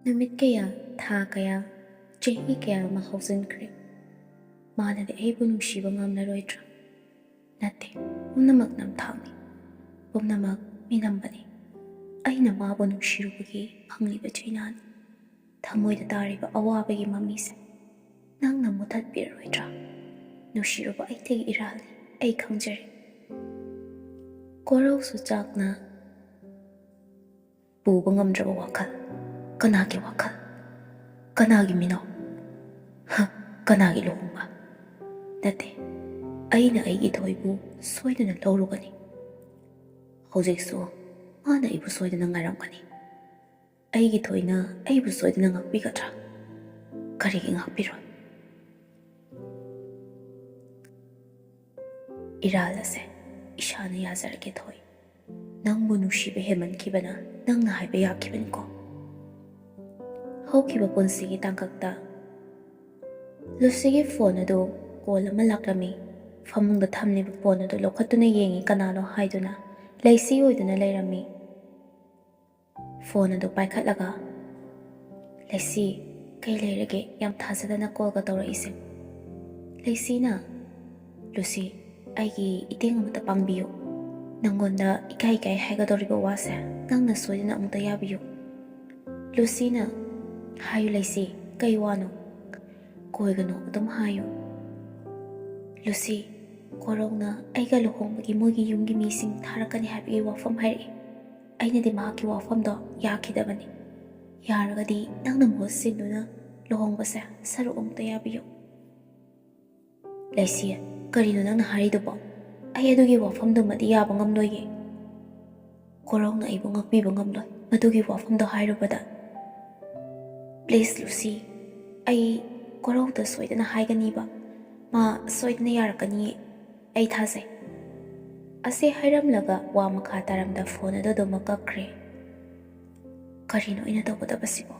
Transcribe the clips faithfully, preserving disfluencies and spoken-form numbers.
ꯅꯨꯃꯤꯠ ꯀꯌꯥ, ꯊꯥ ꯀꯌꯥ, ꯆꯍꯤ ꯀꯌꯥ ꯑꯃ ꯍꯧꯖꯤꯟꯈ꯭ꯔꯦ꯫ ꯃꯥꯅꯗꯤ ꯑꯩꯕꯨ ꯅꯨꯡꯁꯤꯕ ꯉꯝꯂꯔꯣꯏꯗ꯭ꯔꯥ? ꯅꯠꯇꯦ, ꯄꯨꯝꯅꯃꯛ ꯅꯝꯊꯥꯛꯅꯤ꯫ ꯄꯨꯝꯅꯃꯛ ꯃꯤꯅꯝꯕꯅꯤ꯫ ꯑꯩꯅ ꯃꯥꯕꯨ ꯅꯨꯡꯁꯤꯔꯨꯕꯒꯤ ꯐꯪꯂꯤꯕ ꯆꯩꯅꯥꯅꯤ꯫ ꯊꯃꯣꯏꯗ ꯇꯥꯔꯤꯕ ꯑꯋꯥꯕꯒꯤ ꯃꯃꯤꯁꯦ ꯅꯪꯅ ꯃꯨꯊꯠꯄꯤꯔꯔꯣꯏꯗ꯭ꯔꯥ? ꯅꯨꯡꯁꯤꯔꯨꯕ ꯑꯩꯇꯒꯤ ꯏꯔꯥꯜꯅꯤ, ꯑꯩ ꯈꯪꯖꯔꯦ꯫ ꯀꯣꯔꯧꯁꯨ ꯆꯥꯛꯅ ꯄꯨꯕ ꯉꯝꯗ꯭ꯔꯕ ꯋꯥꯈꯜ꯫ ꯀꯅꯥꯒꯤ ꯋꯥꯈꯜ? ꯀꯅꯥꯒꯤ ꯃꯤꯅꯣ? ꯍ, ꯀꯅꯥꯒꯤ ꯂꯨꯍꯣꯡꯕ? ꯅꯠꯇꯦ, ꯑꯩꯅ ꯑꯩꯒꯤ ꯊꯣꯏꯕꯨ ꯁꯣꯏꯗꯅ ꯂꯧꯔꯨꯒꯅꯤ꯫ ꯍꯧꯖꯤꯛꯁꯨ ꯃꯥꯅ ꯑꯩꯕꯨ ꯁꯣꯏꯗꯅ ꯉꯥꯏꯔꯝꯒꯅꯤ꯫ ꯑꯩꯒꯤ ꯊꯣꯏꯅ ꯑꯩꯕꯨ ꯁꯣꯏꯗꯅ ꯉꯥꯛꯄꯤꯒꯗ꯭ꯔꯥ? ꯀꯔꯤꯒꯤ ꯉꯥꯛꯄꯤꯔꯣꯏ? ꯏꯔꯥꯜ ꯑꯁꯦ ꯏꯁꯥꯅ ꯌꯥꯖꯔꯒꯦ, ꯊꯣꯏ꯫ ꯅꯪꯕꯨ ꯅꯨꯡꯁꯤꯕ ꯍꯦꯟꯃꯟꯈꯤꯕꯅ ꯅꯪꯅ ꯍꯥꯏꯕ ꯌꯥꯈꯤꯕꯅꯤꯀꯣ꯫ ꯍꯧꯈꯤꯕ ꯄꯨꯟꯁꯤꯒꯤ ꯇꯥꯡꯀꯛꯇ ꯂꯨꯁꯤꯒꯤ ꯐꯣꯟ ꯑꯗꯨ ꯀꯣꯜ ꯑꯃ ꯂꯥꯛꯂꯝꯃꯤ꯫ ꯐꯃꯨꯡꯗ ꯊꯝꯂꯤꯕ ꯐꯣꯟ ꯑꯗꯨ ꯂꯧꯈꯠꯇꯨꯅ ꯌꯦꯡꯉꯤ, ꯀꯅꯥꯅꯣ ꯍꯥꯏꯗꯨꯅ꯫ ꯂꯩꯁꯤ ꯑꯣꯏꯗꯨꯅ ꯂꯩꯔꯝꯃꯤ꯫ ꯐꯣꯟ ꯑꯗꯨ ꯄꯥꯏꯈꯠꯂꯒ, "ꯂꯩꯁꯤ, ꯀꯩ ꯂꯩꯔꯒꯦ? ꯌꯥꯝ ꯊꯥꯖꯗꯅ ꯀꯣꯜꯒ ꯇꯧꯔꯛꯏꯁꯦ?" ꯂꯩꯁꯤꯅ, "ꯂꯨꯁꯤ, ꯑꯩꯒꯤ ꯏꯇꯦꯡ ꯑꯃꯇ ꯄꯥꯡꯕꯤꯌꯨ꯫ ꯅꯪꯉꯣꯟꯗ ꯏꯀꯥꯏ ꯏꯀꯥꯏ ꯍꯥꯏꯒꯗꯧꯔꯤꯕ ꯋꯥꯁꯦ ꯅꯪꯅ ꯁꯣꯏꯗꯅ ꯑꯃꯨꯛꯇ ꯌꯥꯕꯤꯌꯨ꯫" ꯂꯨꯁꯤꯅ, "ꯍꯥꯏꯌꯨ ꯂꯩꯁꯤ, ꯀꯩ ꯋꯥꯅꯣ?" "ꯀꯣꯏꯒꯅꯨ, ꯑꯗꯨꯝ ꯍꯥꯏꯌꯨ꯫" "ꯂꯨꯁꯤ, ꯀꯣꯔꯧꯅ ꯑꯩꯒ ꯂꯨꯍꯣꯡꯕꯒꯤ ꯃꯣꯏꯒꯤ ꯌꯨꯝꯒꯤ ꯃꯤꯁꯤꯡ ꯊꯥꯔꯛꯀꯅꯤ ꯍꯥꯏꯕꯒꯤ ꯋꯥꯐꯝ ꯍꯥꯏꯔꯛꯏ꯫ ꯑꯩꯅꯗꯤ ꯃꯍꯥꯛꯀꯤ ꯋꯥꯐꯝꯗꯣ ꯌꯥꯈꯤꯗꯕꯅꯤ꯫ ꯌꯥꯔꯒꯗꯤ ꯅꯪꯅ ꯃꯍꯨꯠ ꯁꯤꯟꯗꯨꯅ ꯂꯨꯍꯣꯡꯕꯁꯦ ꯁꯔꯨꯛ ꯑꯃꯨꯛꯇ ꯌꯥꯕꯤꯌꯨ꯫" "ꯂꯩꯁꯤ, ꯀꯔꯤꯅꯣ ꯅꯪꯅ ꯍꯥꯏꯔꯤꯗꯨꯕꯣ? ꯑꯩ ꯑꯗꯨꯒꯤ ꯋꯥꯐꯝꯗꯨꯃꯗꯤ ꯌꯥꯕ ꯉꯝꯂꯣꯏꯌꯦ꯫ ꯀꯣꯔꯧꯅ ꯑꯩꯕꯨ ꯉꯥꯛꯄꯤꯕ ꯉꯝꯂꯣꯏ ꯃꯗꯨꯒꯤ ꯋꯥꯐꯝꯗꯣ ꯍꯥꯏꯔꯨꯕꯗ꯫ Please ꯂꯨꯁꯤ, ꯑꯩ ꯀꯣꯔꯧꯗ ꯁꯣꯏꯗꯅ ꯍꯥꯏꯒꯅꯤꯕ꯫ ꯃꯥ ꯁꯣꯏꯗꯅ ꯌꯥꯔꯛꯀꯅꯤꯌꯦ꯫ ꯑꯩ ꯊꯥꯖꯩ꯫" ꯑꯁꯤ ꯍꯥꯏꯔꯝꯂꯒ ꯋꯥ ꯃꯈꯥ ꯇꯥꯔꯝꯗ ꯐꯣꯟ ꯑꯗꯨ ꯑꯗꯨꯃꯛ ꯀꯛꯈ꯭ꯔꯦ꯫ "ꯀꯔꯤꯅꯣ ꯑꯩꯅ ꯇꯧꯒꯗꯕꯁꯤꯕꯣ?"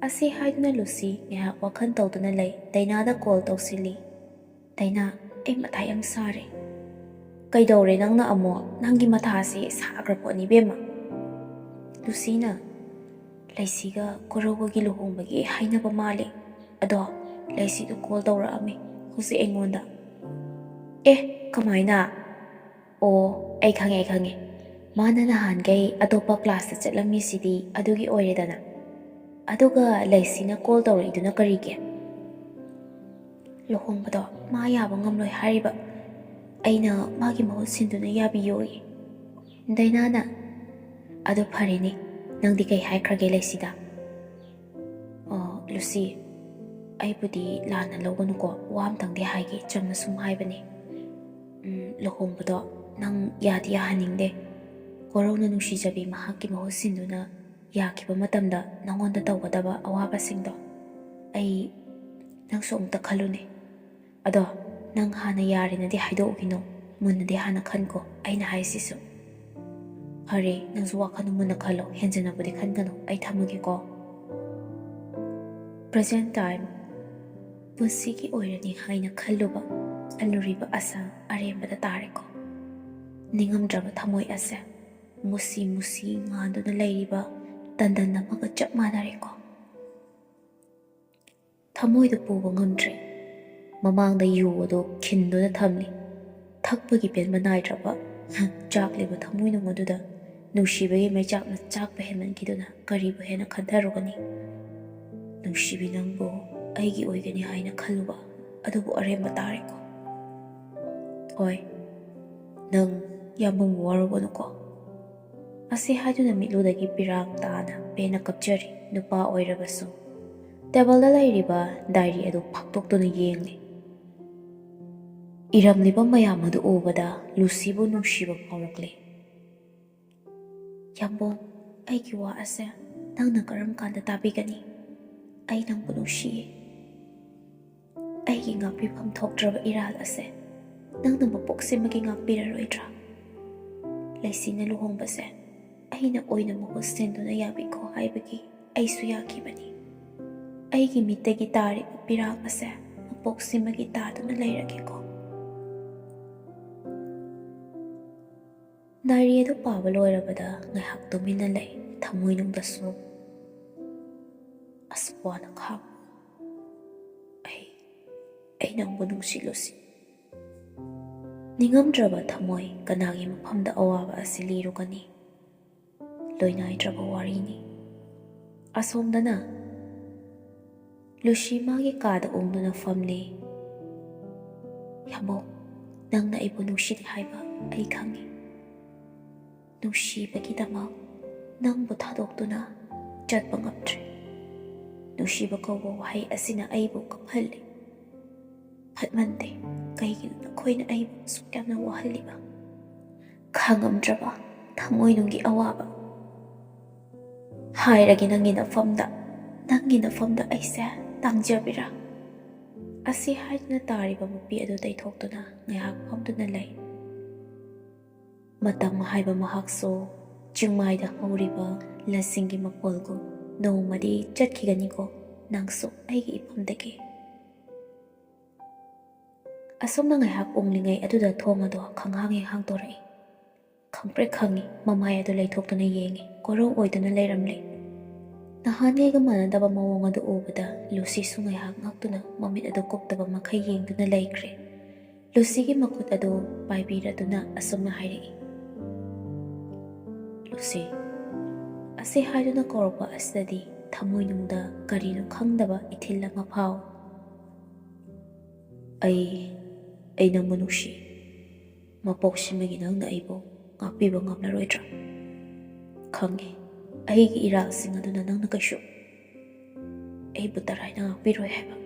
ꯑꯁꯤ ꯍꯥꯏꯗꯨꯅ ꯂꯨꯁꯤ ꯉꯥꯏꯍꯥꯛ ꯋꯥꯈꯜ ꯇꯧꯗꯨꯅ ꯂꯩ꯫ ꯗꯥꯏꯅꯥꯗ ꯀꯣꯜ ꯇꯧꯁꯤꯜꯂꯤ꯫ "ꯗꯥꯏꯅꯥ, ꯑꯩ ꯃꯊꯥ ꯌꯥꯝ ꯁꯥꯔꯦ꯫" "ꯀꯩꯗꯧꯔꯦ ꯅꯪꯅ ꯑꯃꯨꯛ? ꯅꯪꯒꯤ ꯃꯊꯥꯁꯦ ꯁꯥꯈ꯭ꯔ ꯄꯣꯠꯅꯤ ꯏꯕꯦꯝꯃ꯫" ꯂꯨꯁꯤꯅ, ꯂꯩꯁꯤꯒ ꯀꯣꯔꯧꯒꯒꯤ ꯂꯨꯍꯣꯡꯕꯒꯤ ꯍꯥꯏꯅꯕ ꯃꯥꯜꯂꯦ꯫ ꯑꯗꯣ ꯂꯩꯁꯤꯗꯣ ꯀꯣꯜ ꯇꯧꯔꯛꯑꯝꯃꯤ ꯍꯧꯖꯤꯛ ꯑꯩꯉꯣꯟꯗ꯫ "ꯑꯦ, ꯀꯃꯥꯏꯅ?" "ꯑꯣ, ꯑꯩ ꯈꯪꯉꯦ, ꯑꯩ ꯈꯪꯉꯦ꯫ ꯃꯥꯅ ꯅꯍꯥꯟꯈꯩ ꯑꯇꯣꯞꯄ ꯀ꯭ꯂꯥꯁꯇ ꯆꯠꯂꯝꯃꯤꯁꯤꯗꯤ ꯑꯗꯨꯒꯤ ꯑꯣꯏꯔꯦꯗꯅ꯫ ꯑꯗꯨꯒ ꯂꯩꯁꯤꯅ ꯀꯣꯜ ꯇꯧꯔꯛꯏꯗꯨꯅ ꯀꯔꯤꯒꯤ?" "ꯂꯨꯍꯣꯡꯕꯗꯣ ꯃꯥ ꯌꯥꯕ ꯉꯝꯂꯣꯏ ꯍꯥꯏꯔꯤꯕ꯫ ꯑꯩꯅ ꯃꯥꯒꯤ ꯃꯍꯨꯠ ꯁꯤꯟꯗꯨꯅ ꯌꯥꯕꯤꯌꯣꯌꯦ ꯗꯥꯏꯅꯥꯅ꯫ ꯑꯗꯨ ꯐꯔꯦꯅꯦ, ꯅꯪꯗꯤ ꯀꯩ ꯍꯥꯏꯈ꯭ꯔꯒꯦ ꯂꯩꯁꯤꯗ?" "ꯑꯣ, ꯂꯨꯁꯤ, ꯑꯩꯕꯨꯗꯤ ꯂꯥꯟꯅ ꯂꯧꯒꯅꯨꯀꯣ, ꯋꯥ ꯑꯝꯇꯪꯗꯤ ꯍꯥꯏꯒꯦ, ꯆꯝꯅ ꯁꯨꯝ ꯍꯥꯏꯕꯅꯦ꯫ ꯎꯝ, ꯂꯨꯍꯣꯡꯕꯗꯣ ꯅꯪ ꯌꯥꯗꯤ ꯌꯥꯍꯟꯅꯤꯡꯗꯦ꯫ ꯀꯣꯔꯧꯅ ꯅꯨꯡꯁꯤꯖꯕꯤ ꯃꯍꯥꯛꯀꯤ ꯃꯍꯨꯠ ꯁꯤꯟꯗꯨꯅ ꯌꯥꯈꯤꯕ ꯃꯇꯝꯗ ꯅꯉꯣꯟꯗ ꯇꯧꯒꯗꯕ ꯑꯋꯥꯕꯁꯤꯡꯗꯣ ꯑꯩ, ꯅꯪꯁꯨ ꯑꯃꯨꯛꯇ ꯈꯜꯂꯨꯅꯦ꯫ ꯑꯗꯣ ꯅꯪ ꯍꯥꯟꯅ ꯌꯥꯔꯦꯅꯗꯤ ꯍꯥꯏꯗꯣꯛꯎꯈꯤꯅꯨ, ꯃꯨꯟꯅꯗꯤ ꯍꯥꯟꯅ ꯈꯟꯀꯣ ꯑꯩꯅ ꯍꯥꯏꯁꯤꯁꯨ꯫ ꯐꯔꯦ, ꯅꯪꯁꯨ ꯋꯥꯈꯜꯗꯣ ꯃꯨꯟꯅ ꯈꯜꯂꯣ, ꯍꯦꯟꯖꯟꯅꯕꯨꯗꯤ ꯈꯟꯒꯅꯨ, ꯑꯩ ꯊꯝꯃꯒꯦꯀꯣ꯫" Present time꯫ ꯄꯨꯟꯁꯤꯒꯤ ꯑꯣꯏꯔꯅꯤ ꯍꯥꯏꯅ ꯈꯜꯂꯨꯕ, ꯈꯜꯂꯨꯔꯤꯕ ꯑꯁꯥ ꯑꯔꯦꯝꯕꯗ ꯇꯥꯔꯦꯀꯣ꯫ ꯅꯤꯡꯉꯝꯗ꯭ꯔꯕ ꯊꯃꯣꯏ ꯑꯁꯦ ꯃꯨꯁꯤ ꯃꯨꯁꯤ ꯉꯥꯟꯗꯨꯅ ꯂꯩꯔꯤꯕ ꯇꯟꯗꯟ ꯑꯃꯒ ꯆꯞ ꯃꯥꯟꯅꯔꯦꯀꯣ꯫ ꯊꯃꯣꯏꯗ ꯄꯨꯕ ꯉꯝꯗ꯭ꯔꯦ꯫ ꯃꯃꯥꯡꯗ ꯌꯨ ꯑꯗꯨ ꯈꯤꯟꯗꯨꯅ ꯊꯝꯂꯤ꯫ ꯊꯛꯄꯒꯤ ꯄꯦꯟꯕ ꯅꯥꯏꯗ꯭ꯔꯕ ꯆꯥꯛꯂꯤꯕ ꯊꯃꯣꯏꯅꯨꯡ ꯑꯗꯨꯗ ꯅꯨꯡꯁꯤꯕꯒꯤ ꯃꯩꯆꯥꯛꯅ ꯆꯥꯛꯄ ꯍꯦꯟꯃꯟꯈꯤꯗꯨꯅ ꯀꯔꯤꯕꯨ ꯍꯦꯟꯅ ꯈꯟꯊꯔꯨꯒꯅꯤ? ꯅꯨꯡꯁꯤꯕꯤ, ꯅꯪꯕꯨ ꯑꯩꯒꯤ ꯑꯣꯏꯒꯅꯤ ꯍꯥꯏꯅ ꯈꯜꯂꯨꯕ ꯑꯗꯨꯕꯨ ꯑꯔꯦꯝꯕ ꯇꯥꯔꯦꯀꯣ꯫ ꯍꯣꯏ, ꯅꯪ ꯌꯥꯝꯕꯨꯡ ꯋꯥꯔꯨꯒꯅꯨꯀꯣ꯫ ꯑꯁꯤ ꯍꯥꯏꯗꯨꯅ ꯃꯤꯠꯂꯨꯗꯒꯤ ꯄꯤꯔꯥꯡ ꯇꯥꯅ ꯄꯦꯟꯅ ꯀꯞꯆꯔꯤ ꯅꯨꯄꯥ ꯑꯣꯏꯔꯕꯁꯨ꯫ ꯇꯦꯕꯜꯗ ꯂꯩꯔꯤꯕ ꯗꯥꯏꯔꯤ ꯑꯗꯨ ꯐꯥꯛꯇꯣꯛꯇꯨꯅ ꯌꯦꯡꯂꯤ꯫ ꯏꯔꯝꯂꯤꯕ ꯃꯌꯥꯝ ꯑꯗꯨ ꯎꯕꯗ ꯂꯨꯁꯤꯕꯨ ꯅꯨꯡꯁꯤꯕ ꯐꯥꯎꯔꯛꯂꯤ꯫ "ꯌꯥꯝꯕꯨꯡ, ꯑꯩꯒꯤ ꯋꯥ ꯑꯁꯦ ꯅꯪꯅ ꯀꯔꯝ ꯀꯥꯟꯗ ꯇꯥꯕꯤꯒꯅꯤ? ꯑꯩ ꯅꯪꯕꯨ ꯅꯨꯡꯁꯤꯌꯦ꯫ ꯑꯩꯒꯤ ꯉꯥꯛꯄꯤꯐꯝ ꯊꯣꯛꯇ꯭ꯔꯕ ꯏꯔꯥꯜ ꯑꯁꯦ ꯅꯪꯅ ꯃꯄꯣꯛ ꯁꯤꯃꯒꯤ ꯉꯥꯛꯄꯤꯔꯔꯣꯏꯗ꯭ꯔꯥ? ꯂꯩꯁꯤꯅ ꯂꯨꯍꯣꯡꯕꯁꯦ ꯑꯩꯅ ꯑꯣꯏꯅ ꯃꯍꯨꯠ ꯁꯤꯟꯗꯨꯅ ꯌꯥꯕꯤꯈꯣ ꯍꯥꯏꯕꯒꯤ ꯑꯩꯁꯨ ꯌꯥꯈꯤꯕꯅꯤ꯫ ꯑꯩꯒꯤ ꯃꯤꯠꯇꯒꯤ ꯇꯥꯔꯤꯕ ꯄꯤꯔꯥꯡ ꯑꯁꯦ ꯃꯄꯣꯛ ꯁꯤꯃꯒꯤ ꯇꯥꯗꯨꯅ ꯂꯩꯔꯒꯦꯀꯣ꯫" ꯗꯥꯏꯔꯤ ꯑꯗꯨ ꯄꯥꯕ ꯂꯣꯏꯔꯕꯗ ꯉꯥꯏꯍꯥꯛ ꯇꯨꯃꯤꯟꯅ ꯂꯩ꯫ ꯊꯃꯣꯏꯅꯨꯡꯗꯁꯨ ꯋꯥꯅ ꯈꯥꯡꯉꯨ꯫ ꯑꯩ ꯑꯩ ꯅꯪꯕꯨ ꯅꯨꯡꯁꯤ, ꯂꯨꯁꯤ꯫ ꯅꯤꯡꯉꯝꯗ꯭ꯔꯕ ꯊꯃꯣꯏ ꯀꯅꯥꯒꯤ ꯃꯐꯝꯗ ꯑꯋꯥꯕ ꯑꯁꯤ ꯂꯤꯔꯨꯒꯅꯤ? ꯂꯣꯏꯅꯥꯏꯗ꯭ꯔꯕ ꯋꯥꯔꯤꯅꯤ꯫ ꯑꯁꯣꯝꯗꯅ ꯂꯨꯁꯤ ꯃꯥꯒꯤ ꯀꯥꯗ ꯎꯪꯗꯨꯅ ꯐꯝꯂꯤ꯫ "ꯌꯥꯝꯕꯧ, ꯅꯪꯅ ꯑꯩꯕꯨ ꯅꯨꯡꯁꯤꯗꯦ ꯍꯥꯏꯕ ꯑꯩ ꯈꯪꯏ꯫ ꯅꯨꯡꯁꯤꯕꯒꯤꯗꯃꯛ ꯅꯪꯕꯨ ꯊꯥꯗꯣꯛꯇꯨꯅ ꯆꯠꯄ ꯉꯝꯗ꯭ꯔꯦ꯫ ꯅꯨꯡꯁꯤꯕ ꯀꯧꯕ ꯋꯥꯍꯩ ꯑꯁꯤꯅ ꯑꯩꯕꯨ ꯀꯞꯍꯜꯂꯤ꯫ ꯐꯠꯃꯟꯗꯦ, ꯀꯩꯒꯤꯅꯣ ꯅꯈꯣꯏꯅ ꯑꯩꯕꯨ ꯑꯁꯨꯛ ꯌꯥꯝꯅ ꯋꯥꯍꯜꯂꯤꯕ? ꯈꯥꯡꯉꯝꯗ꯭ꯔꯕ ꯊꯃꯣꯏꯅꯨꯡꯒꯤ ꯑꯋꯥꯕ꯫ ꯍꯥꯏꯔꯒꯦ ꯅꯪꯒꯤ ꯅꯐꯝꯗ, ꯅꯪꯒꯤ ꯅꯐꯝꯗ ꯑꯩꯁꯦ ꯇꯥꯡꯖꯕꯤꯔꯥ?" ꯑꯁꯤ ꯍꯥꯏꯗꯨꯅ ꯇꯥꯔꯤꯕ ꯃꯄꯤ ꯑꯗꯨ ꯇꯩꯊꯣꯛꯇꯨꯅ ꯉꯥꯏꯍꯥꯛ ꯐꯝꯗꯨꯅ ꯂꯩ꯫ ꯃꯇꯝ ꯍꯥꯏꯕ ꯃꯍꯥꯛꯁꯨ ꯆꯤꯡꯃꯥꯏꯗ ꯍꯧꯔꯤꯕ ꯂꯁꯤꯡꯒꯤ ꯃꯈꯣꯜꯒꯨꯝ ꯅꯣꯡꯃꯗꯤ ꯆꯠꯈꯤꯒꯅꯤꯀꯣ, ꯅꯪꯁꯨ ꯑꯩꯒꯤ ꯏꯐꯝꯗꯒꯤ꯫ ꯑꯁꯨꯝꯅ ꯉꯥꯏꯍꯥꯛ ꯎꯪꯂꯤꯉꯩ ꯑꯗꯨꯗ ꯊꯣꯡ ꯑꯗꯨ ꯈꯪꯍꯥꯡ ꯍꯦꯛ ꯍꯥꯡꯗꯣꯔꯛꯏ꯫ ꯈꯪꯄ꯭ꯔꯦꯛ ꯈꯪꯉꯤ, ꯃꯃꯥꯏ ꯑꯗꯨ ꯂꯩꯊꯣꯛꯇꯨꯅ ꯌꯦꯡꯉꯤ, ꯀꯣꯔꯧ ꯑꯣꯏꯗꯨꯅ ꯂꯩꯔꯝꯂꯦ꯫ ꯅꯍꯥꯟꯉꯩꯒ ꯃꯥꯟꯅꯗꯕ ꯃꯑꯣꯡ ꯑꯗꯨ ꯎꯕꯗ ꯂꯨꯁꯤꯁꯨ ꯉꯥꯏꯍꯥꯛ ꯉꯛꯇꯨꯅ ꯃꯃꯤꯠ ꯑꯗꯨ ꯀꯨꯞꯇꯕ ꯃꯈꯩ ꯌꯦꯡꯗꯨꯅ ꯂꯩꯈ꯭ꯔꯦ꯫ ꯂꯨꯁꯤꯒꯤ ꯃꯈꯨꯠ ꯑꯗꯨ ꯄꯥꯏꯕꯤꯔꯗꯨꯅ ꯑꯁꯨꯝꯅ ꯍꯥꯏꯔꯛꯏ, "ꯂꯨꯁꯤ, ꯑꯁꯤ ꯍꯥꯏꯗꯨꯅ ꯀꯧꯔꯛꯄ ꯑꯁꯤꯗꯗꯤ ꯊꯃꯣꯏꯅꯨꯡꯗ ꯀꯔꯤꯅꯣ ꯈꯪꯗꯕ ꯏꯊꯤꯜ ꯑꯃ ꯐꯥꯎ꯫ ꯑꯩ, ꯑꯩ ꯅꯪꯕꯨ ꯅꯨꯡꯁꯤ꯫ ꯃꯄꯣꯛꯁꯤꯃꯒꯤ ꯅꯪꯅ ꯑꯩꯕꯨ ꯉꯥꯛꯄꯤꯕ ꯉꯝꯂꯔꯣꯏꯗ꯭ꯔꯥ? ꯈꯪꯉꯤ, ꯑꯩꯒꯤ ꯏꯔꯥꯜꯁꯤꯡ ꯑꯗꯨꯅ ꯅꯪꯅ ꯀꯩꯁꯨ ꯑꯩꯕꯨ ꯇꯔꯥꯏꯅ ꯉꯥꯛꯄꯤꯔꯣꯏ ꯍꯥꯏꯕ꯫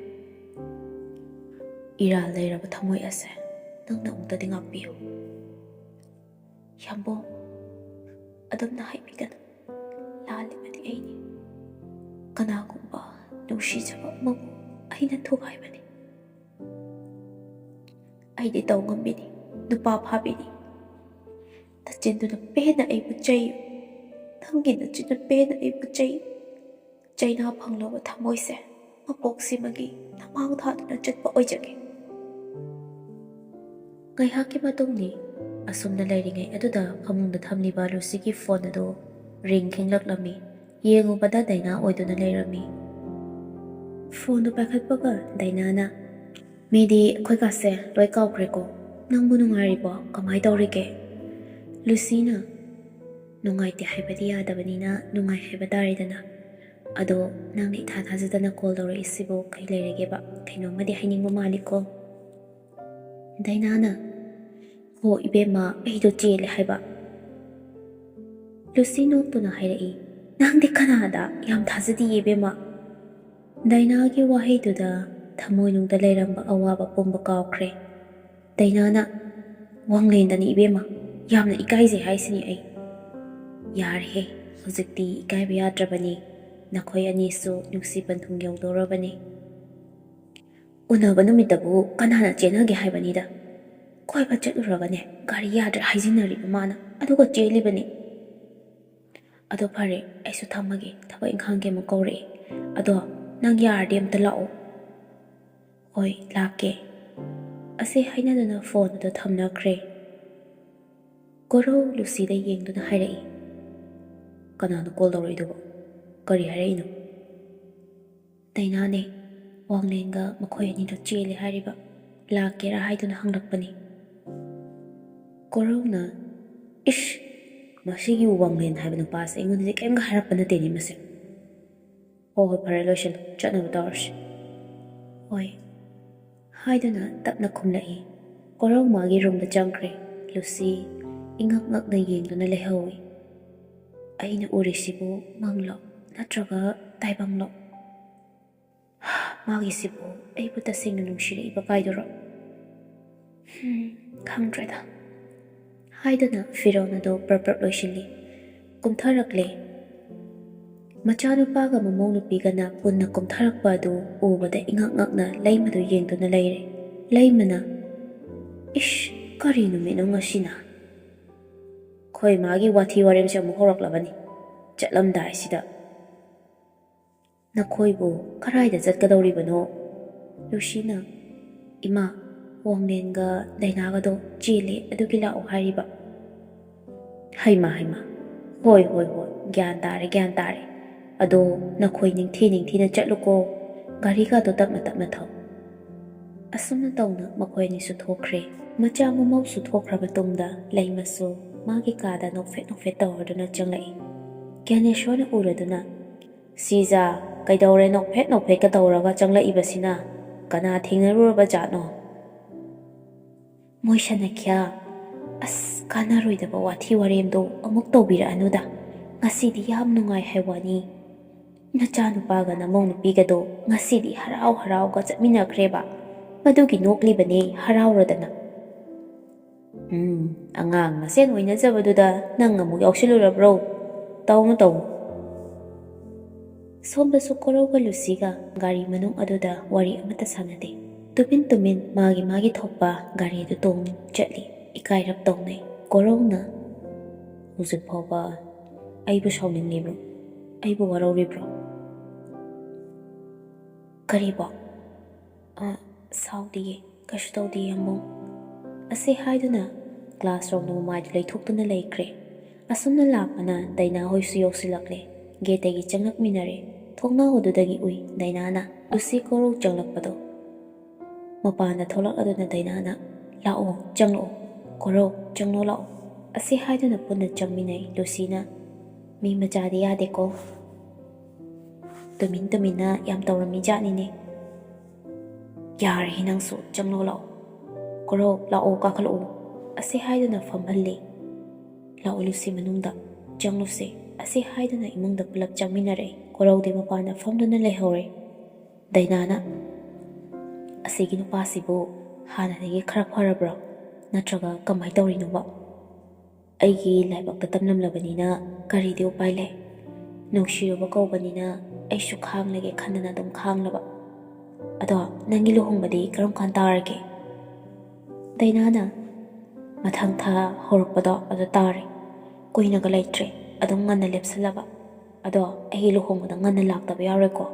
ꯏꯔꯥꯜ ꯂꯩꯔꯕ ꯊꯃꯣꯏ ꯑꯁꯦ ꯅꯪꯅ ꯑꯃꯨꯛꯇꯗꯤ ꯉꯥꯛꯄꯤꯌꯨ꯫" "ꯌꯥꯝꯕꯣ, ꯑꯗꯨꯝꯅ ꯍꯥꯏꯕꯤꯒꯅꯨ꯫ ꯂꯥꯜꯂꯤꯕꯗꯤ ꯑꯩꯅꯤ꯫ ꯀꯅꯥꯒꯨꯝꯕ ꯅꯨꯡꯁꯤꯖꯕ ꯑꯃꯕꯨ ꯑꯩꯅ ꯊꯨꯒꯥꯏꯕꯅꯤ꯫ ꯑꯩꯗꯤ ꯇꯧ ꯉꯝꯕꯤꯅꯤ, ꯅꯨꯄꯥ ꯐꯥꯕꯤꯅꯤ꯫ ꯅꯆꯤꯟꯗꯨꯅ ꯄꯦꯟꯅ ꯑꯩꯕꯨ ꯆꯩꯌꯨ꯫ ꯅꯪꯒꯤ ꯅꯆꯤꯟꯅ ꯄꯦꯟꯅ ꯑꯩꯕꯨ ꯆꯩꯌꯨ꯫ ꯆꯩꯅꯥ ꯐꯪꯂꯕ ꯊꯃꯣꯏꯁꯦ ꯃꯄꯣꯛꯁꯤꯃꯒꯤ ꯅꯃꯥꯡ ꯊꯥꯗꯨꯅ ꯆꯠꯄ ꯑꯣꯏꯖꯒꯦ꯫" ꯉꯥꯏꯍꯥꯛꯀꯤ ꯃꯇꯨꯡꯅꯤ꯫ ꯑꯁꯨꯝꯅ ꯂꯩꯔꯤꯉꯩ ꯑꯗꯨꯗ ꯐꯃꯨꯡꯗ ꯊꯝꯂꯤꯕ ꯂꯨꯁꯤꯒꯤ ꯐꯣꯟ ꯑꯗꯨ ꯔꯤꯡ ꯈꯤꯡꯂꯛꯂꯝꯃꯤ꯫ ꯌꯦꯡꯉꯨꯕꯗ ꯗꯥꯏꯅꯥ ꯑꯣꯏꯗꯨꯅ ꯂꯩꯔꯝꯃꯤ꯫ ꯐꯣꯟꯗꯣ ꯄꯥꯏꯈꯠꯄꯒ ꯗꯥꯏꯅꯥꯅ, "ꯃꯤꯗꯤ ꯑꯩꯈꯣꯏ ꯀꯥꯁꯦ ꯂꯣꯏ ꯀꯥꯎꯈ꯭ꯔꯦꯀꯣ꯫ ꯅꯪꯕꯨ ꯅꯨꯡꯉꯥꯏꯔꯤꯕꯣ? ꯀꯃꯥꯏ ꯇꯧꯔꯤꯒꯦ?" ꯂꯨꯁꯤꯅ, "ꯅꯨꯡꯉꯥꯏꯇꯦ ꯍꯥꯏꯕꯗꯤ ꯌꯥꯗꯕꯅꯤꯅ ꯅꯨꯡꯉꯥꯏ ꯍꯥꯏꯕ ꯇꯥꯔꯦꯗꯅ꯫ ꯑꯗꯣ ꯅꯪꯅ ꯏꯊꯥ ꯊꯥꯖꯗꯅ ꯀꯣꯜ ꯇꯧꯔꯛꯏꯁꯤꯕꯨ ꯀꯩ ꯂꯩꯔꯒꯦꯕ? ꯀꯩꯅꯣꯝꯃꯗꯤ ꯍꯥꯏꯅꯤꯡꯕ ꯃꯥꯜꯂꯤꯀꯣ?" ꯗꯥꯏꯅꯥꯅ, "ꯍꯣ ꯏꯕꯦꯝꯃ, ꯑꯩꯗꯣ ꯆꯦꯜꯂꯦ ꯍꯥꯏꯕ꯫" ꯂꯨꯁꯤ ꯅꯣꯛꯇꯨꯅ ꯍꯥꯏꯔꯛꯏ, "ꯅꯪꯗꯤ ꯀꯅꯥꯗ? ꯌꯥꯝ ꯊꯥꯖꯗꯤꯌꯦ ꯏꯕꯦꯝꯃ꯫" ꯗꯥꯏꯅꯥꯒꯤ ꯋꯥꯍꯩꯗꯨꯗ ꯊꯃꯣꯏꯅꯨꯡꯗ ꯂꯩꯔꯝꯕ ꯑꯋꯥꯕ ꯄꯨꯝꯕ ꯀꯥꯎꯈ꯭ꯔꯦ꯫ ꯗꯥꯏꯅꯥꯅ, "ꯋꯥꯡꯂꯦꯟꯗꯅꯤ ꯏꯕꯦꯝꯃ, ꯌꯥꯝꯅ ꯏꯀꯥꯏꯖꯩ ꯍꯥꯏꯁꯤꯅꯤ ꯑꯩ꯫" "ꯌꯥꯔꯦꯍꯦ, ꯍꯧꯖꯤꯛꯇꯤ ꯏꯀꯥꯏꯕ ꯌꯥꯗ꯭ꯔꯕꯅꯤ꯫ ꯅꯈꯣꯏ ꯑꯅꯤꯁꯨ ꯅꯨꯡꯁꯤ ꯄꯟꯊꯨꯡ ꯌꯧꯗꯧꯔꯕꯅꯤ꯫" "ꯎꯅꯕ ꯅꯨꯃꯤꯠꯇꯕꯨ ꯀꯅꯥꯅ ꯆꯦꯟꯅꯒꯦ ꯍꯥꯏꯕꯅꯤꯗ? ꯀꯣꯏꯕ ꯆꯠꯂꯨꯔꯒꯅꯦ, ꯒꯥꯔꯤ ꯌꯥꯗ꯭ꯔꯦ ꯍꯥꯏꯖꯤꯟꯅꯔꯤꯕ ꯃꯥꯅ, ꯑꯗꯨꯒ ꯆꯦꯜꯂꯤꯕꯅꯤ꯫ ꯑꯗꯣ ꯐꯔꯦ, ꯑꯩꯁꯨ ꯊꯝꯃꯒꯦ, ꯊꯕꯛ ꯏꯪꯈꯥꯡꯒꯤ ꯑꯃꯨꯛ ꯀꯧꯔꯛꯑꯦ꯫ ꯑꯗꯣ ꯅꯪ ꯌꯥꯔꯗꯤ ꯑꯝꯇ ꯂꯥꯛꯑꯣ꯫" "ꯍꯣꯏ, ꯂꯥꯛꯀꯦ꯫" ꯑꯁꯤ ꯍꯥꯏꯅꯗꯨꯅ ꯐꯣꯟ ꯑꯗꯨ ꯊꯝꯅꯈ꯭ꯔꯦ꯫ ꯀꯣꯔꯧ ꯂꯨꯁꯤꯗ ꯌꯦꯡꯗꯨꯅ ꯍꯥꯏꯔꯛꯏ, "ꯀꯅꯥꯅꯣ ꯀꯣꯜ ꯇꯧꯔꯛꯏꯗꯨꯕꯣ? ꯀꯔꯤ ꯍꯥꯏꯔꯛꯏꯅꯣ?" "ꯗꯥꯏꯅꯥꯅꯦ, ꯋꯥꯡꯂꯦꯟꯒ ꯃꯈꯣꯏ ꯑꯅꯤꯗꯣ ꯆꯦꯜꯂꯦ ꯍꯥꯏꯔꯤꯕ, ꯂꯥꯛꯀꯦꯔꯥ ꯍꯥꯏꯗꯨꯅ ꯍꯪꯂꯛꯄꯅꯤ꯫" ꯀꯣꯔꯧꯅ, "ꯏꯁ, ꯃꯁꯤꯒꯤ ꯋꯥꯡꯂꯦꯟ ꯍꯥꯏꯕ ꯅꯨꯄꯥꯁꯦ ꯑꯩꯉꯣꯟꯗꯗꯤ ꯀꯔꯤꯝꯒ ꯍꯥꯏꯔꯛꯄ ꯅꯠꯇꯦꯅꯦ ꯃꯁꯦ꯫ ꯍꯣ ꯍꯣ, ꯐꯔꯦ, ꯂꯣꯏꯁꯤꯜꯂꯨ, ꯆꯠꯅꯕ ꯇꯧꯔꯁꯤ꯫" "ꯍꯣꯏ꯫" ꯍꯥꯏꯗꯨꯅ ꯇꯞꯅ ꯈꯨꯝꯂꯛꯏ꯫ ꯀꯣꯔꯧ ꯃꯥꯒꯤ ꯔꯨꯝꯗ ꯆꯪꯈ꯭ꯔꯦ꯫ ꯂꯨꯁꯤ ꯏꯉꯛ ꯉꯛꯅ ꯌꯦꯡꯗꯨꯅ ꯂꯩꯍꯧꯏ꯫ "ꯑꯩꯅ ꯎꯔꯤꯁꯤꯕꯨ ꯃꯪꯂꯣ, ꯅꯠꯇ꯭ꯔꯒ ꯇꯥꯏꯕꯪꯂꯣ? ꯃꯥꯒꯤꯁꯤꯕꯨ ꯑꯩꯕꯨ ꯇꯁꯦꯡꯅ ꯅꯨꯡꯁꯤꯔꯛꯏꯕ ꯀꯥꯏꯗꯨꯔꯣ? ꯍꯝ, ꯈꯪꯗ꯭ꯔꯦꯗ꯫" ꯍꯥꯏꯗꯨꯅ ꯐꯤꯔꯣꯜ ꯑꯗꯨ ꯄ꯭ꯔꯞ ꯄ꯭ꯔꯞ ꯂꯣꯏꯁꯤꯜꯂꯤ꯫ ꯀꯨꯝꯊꯔꯛꯂꯦ꯫ ꯃꯆꯥꯅꯨꯄꯥꯒ ꯃꯃꯧ ꯅꯨꯄꯤꯒꯅ ꯄꯨꯟꯅ ꯀꯨꯝꯊꯔꯛꯄ ꯑꯗꯨ ꯎꯕꯗ ꯏꯉꯛ ꯉꯛꯅ ꯂꯩꯃꯗꯨ ꯌꯦꯡꯗꯨꯅ ꯂꯩꯔꯦ꯫ ꯂꯩꯃꯅ, "ꯏꯁ, ꯀꯔꯤ ꯅꯨꯃꯤꯠꯅꯣ ꯉꯁꯤꯅ? ꯈꯣꯏ ꯃꯥꯒꯤ ꯋꯥꯊꯤ ꯋꯥꯔꯦꯝꯁꯦ ꯑꯃꯨꯛ ꯍꯧꯔꯛꯂꯕꯅꯤ꯫ ꯆꯠꯂꯝꯗꯥꯏꯁꯤꯗ ꯅꯈꯣꯏꯕꯨ ꯀꯔꯥꯏꯗ ꯆꯠꯀꯗꯧꯔꯤꯕꯅꯣ?" ꯂꯨꯁꯤꯅ, "ꯏꯃꯥ, ꯋꯥꯡꯂꯦꯟꯒ ꯗꯥꯏꯅꯥꯒꯗꯣ ꯆꯦꯜꯂꯦ, ꯑꯗꯨꯒꯤ ꯂꯥꯛꯑꯣ ꯍꯥꯏꯔꯤꯕ꯫" "ꯍꯩꯃ, ꯍꯩꯃ, ꯍꯣꯏ, ꯍꯣꯏ, ꯍꯣꯏ, ꯒ꯭ꯌꯥꯟ ꯇꯥꯔꯦ, ꯒ꯭ꯌꯥꯟ ꯇꯥꯔꯦ꯫ ꯑꯗꯣ ꯅꯈꯣꯏ ꯅꯤꯡꯊꯤ ꯅꯤꯡꯊꯤꯅ ꯆꯠꯂꯨꯀꯣ꯫ ꯒꯥꯔꯤꯒꯗꯣ ꯇꯞꯅ ꯇꯞꯅ ꯊꯧ꯫ ꯑꯁꯨꯝꯅ ꯇꯧꯅ ꯃꯈꯣꯏ ꯑꯅꯤꯁꯨ ꯊꯣꯛꯈ꯭ꯔꯦ꯫ ꯃꯆꯥ ꯃꯃꯧꯁꯨ ꯊꯣꯛꯈ꯭ꯔ ꯃꯇꯨꯡꯗ ꯂꯩꯃꯁꯨ ꯃꯥꯒꯤ ꯀꯥꯗ ꯅꯣꯛꯐꯦꯠ ꯅꯣꯛꯐꯦꯠ ꯇꯧꯔꯗꯨꯅ ꯆꯪꯂꯛꯏ꯫ ꯒ꯭ꯌꯥꯅꯦꯁꯣꯔꯅ ꯎꯔꯗꯨꯅ, "ꯁꯤꯖꯥ, ꯀꯩꯗꯧꯔꯦ ꯅꯣꯛꯐꯦꯠ ꯅꯣꯛꯐꯦꯠꯀ ꯇꯧꯔꯒ ꯆꯪꯂꯛꯏꯕꯁꯤꯅ? ꯀꯅꯥ ꯊꯦꯡꯅꯔꯨꯔꯕ ꯖꯥꯠꯅꯣ?" "ꯃꯣꯏ ꯁꯅꯈ꯭ꯌꯥ, ꯑꯁ, ꯀꯥꯟꯅꯔꯣꯏꯗꯕ ꯋꯥꯊꯤ ꯋꯥꯔꯦꯝꯗꯣ ꯑꯃꯨꯛ ꯇꯧꯕꯤꯔꯛꯑꯅꯨꯗ꯫ ꯉꯁꯤꯗꯤ ꯌꯥꯝ ꯅꯨꯡꯉꯥꯏ ꯍꯥꯏ ꯋꯥꯅꯤ꯫ ꯅꯆꯥꯅꯨꯄꯥꯒ ꯅꯃꯧ ꯅꯨꯄꯤꯒꯗꯣ ꯉꯁꯤꯗꯤ ꯍꯔꯥꯎ ꯍꯔꯥꯎꯒ ꯆꯠꯃꯤꯟꯅꯈ꯭ꯔꯦꯕ꯫ ꯃꯗꯨꯒꯤ ꯅꯣꯛꯂꯤꯕꯅꯦ ꯍꯔꯥꯎꯔꯗꯅ꯫" "ꯎꯝ, ꯑꯉꯥꯡ ꯃꯁꯦꯟ ꯑꯣꯏꯅꯖꯕꯗꯨꯗ ꯅꯪ ꯑꯃꯨꯛ ꯌꯥꯎꯁꯤꯜꯂꯨꯔꯕ꯭ꯔꯣ? ꯇꯧꯅꯨ, ꯇꯧꯅꯨ꯫" ꯁꯣꯝꯗꯁꯨ ꯀꯣꯔꯧꯒ ꯂꯨꯁꯤꯒ ꯒꯥꯔꯤ ꯃꯅꯨꯡ ꯑꯗꯨꯗ ꯋꯥꯔꯤ ꯑꯃꯠꯇ ꯁꯥꯟꯅꯗꯦ꯫ ꯇꯨꯃꯤꯟ ꯇꯨꯃꯤꯟ ꯃꯥꯒꯤ ꯃꯥꯒꯤ ꯊꯣꯛꯄ ꯒꯥꯔꯤ ꯑꯗꯨ ꯇꯣꯡ ꯆꯠꯂꯤ꯫ ꯏꯀꯥꯏꯔꯞ ꯇꯧꯅꯩ꯫ ꯀꯣꯔꯧꯅ, "ꯍꯧꯖꯤꯛ ꯐꯥꯎꯕ ꯑꯩꯕꯨ ꯁꯥꯎꯅꯤꯡꯂꯤꯕ꯭ꯔꯣ? ꯑꯩꯕꯨ ꯋꯥꯔꯧꯔꯤꯕ꯭ꯔꯣ?" "ꯀꯔꯤꯕꯣ?" "ꯑ, ꯁꯥꯎꯗꯤꯌꯦ, ꯀꯩꯁꯨ ꯇꯧꯗꯤꯌꯦ, ꯑꯃꯨꯛ꯫" ꯑꯁꯤ ꯍꯥꯏꯗꯨꯅ ꯀ꯭ꯂꯥꯁꯔꯨꯝꯗ ꯃꯃꯥꯏꯗꯨ ꯂꯩꯊꯣꯛꯇꯨꯅ ꯂꯩꯈ꯭ꯔꯦ꯫ ꯑꯁꯨꯝꯅ ꯂꯥꯛꯄꯅ ꯗꯥꯏꯅꯥ ꯍꯣꯏꯁꯨ ꯌꯧꯁꯤꯜꯂꯛꯂꯦ꯫ ꯒꯦꯠꯇꯒꯤ ꯆꯪꯂꯛꯃꯤꯟꯅꯔꯦ꯫ ꯊꯣꯡꯅꯥꯎ ꯑꯗꯨꯗꯒꯤ ꯎꯏ ꯗꯥꯏꯅꯥꯅ ꯂꯨꯁꯤ ꯀꯣꯔꯧ ꯆꯪꯂꯛꯄꯗꯣ꯫ ꯃꯄꯥꯟꯗ ꯊꯣꯛꯂꯛꯂꯗꯨꯅ ꯗꯥꯏꯅꯥꯅ, "ꯂꯥꯛꯑꯣ, ꯆꯪꯂꯛꯑꯣ꯫ ꯀꯣꯔꯧ, ꯆꯪꯂꯣ ꯂꯥꯛꯑꯣ꯫" ꯑꯁꯤ ꯍꯥꯏꯗꯨꯅ ꯄꯨꯟꯅ ꯆꯪꯃꯤꯟꯅꯩ꯫ ꯂꯨꯁꯤꯅ, "ꯃꯤ ꯃꯆꯥꯗꯤ ꯌꯥꯗꯦꯀꯣ꯫ ꯇꯨꯃꯤꯟ ꯇꯨꯃꯤꯟꯅ ꯌꯥꯝ ꯇꯧꯔꯝꯃꯤ ꯖꯥꯠꯅꯤꯅꯦ꯫ ꯌꯥꯔꯦ ꯅꯪꯁꯨ, ꯆꯪꯂꯣ ꯂꯥꯛꯑꯣ꯫ ꯀꯣꯔꯧ, ꯂꯥꯛꯑꯣ, ꯀꯥꯈꯠꯂꯛꯑꯣ꯫" ꯑꯁꯤ ꯍꯥꯏꯗꯨꯅ ꯐꯝꯍꯜꯂꯤ꯫ "ꯂꯥꯛꯑꯣ ꯂꯨꯁꯤ, ꯃꯅꯨꯡꯗ ꯆꯪꯂꯨꯁꯦ꯫" ꯑꯁꯤ ꯍꯥꯏꯗꯨꯅ ꯏꯃꯨꯡꯗ ꯄꯨꯂꯞ ꯆꯪꯃꯤꯟꯅꯔꯛꯏ꯫ ꯀꯣꯔꯧꯗꯤ ꯃꯄꯥꯟꯗ ꯐꯝꯗꯨꯅ ꯂꯩꯍꯧꯔꯦ꯫ ꯗꯥꯏꯅꯥꯅ, "ꯑꯁꯤꯒꯤ ꯅꯨꯄꯥꯁꯤꯕꯨ ꯍꯥꯟꯅꯗꯒꯤ ꯈꯔ ꯐꯔꯕ꯭ꯔꯣ? ꯅꯠꯇ꯭ꯔꯒ ꯀꯃꯥꯏ ꯇꯧꯔꯤꯅꯣꯕ?" "ꯑꯩꯒꯤ ꯂꯥꯏꯕꯛꯇ ꯇꯝꯂꯝꯂꯕꯅꯤꯅ ꯀꯔꯤꯗꯤ ꯎꯄꯥꯏ ꯂꯩ? ꯅꯨꯡꯁꯤꯔꯨꯕ ꯀꯧꯕꯅꯤꯅ ꯑꯩꯁꯨ ꯈꯥꯡꯂꯒꯦ ꯈꯟꯗꯅ ꯑꯗꯨꯝ ꯈꯥꯡꯂꯕ꯫ ꯑꯗꯣ ꯅꯪꯒꯤ ꯂꯨꯍꯣꯡꯕꯗꯤ ꯀꯔꯝ ꯀꯥꯟ ꯇꯥꯔꯒꯦ?" ꯗꯥꯏꯅꯥꯅ, "ꯃꯊꯪ ꯊꯥ ꯍꯧꯔꯛꯄꯗꯣ ꯑꯗꯨ ꯇꯥꯔꯦ꯫ ꯀꯨꯏꯅꯒ ꯂꯩꯇ꯭ꯔꯦ, ꯑꯗꯨꯝ ꯉꯟꯅ ꯂꯦꯞꯁꯜꯂꯕ꯫ ꯑꯗꯣ ꯑꯩꯒꯤ ꯂꯨꯍꯣꯡꯕꯗ ꯉꯟꯅ ꯂꯥꯛꯇꯕ ꯌꯥꯔꯣꯏꯀꯣ?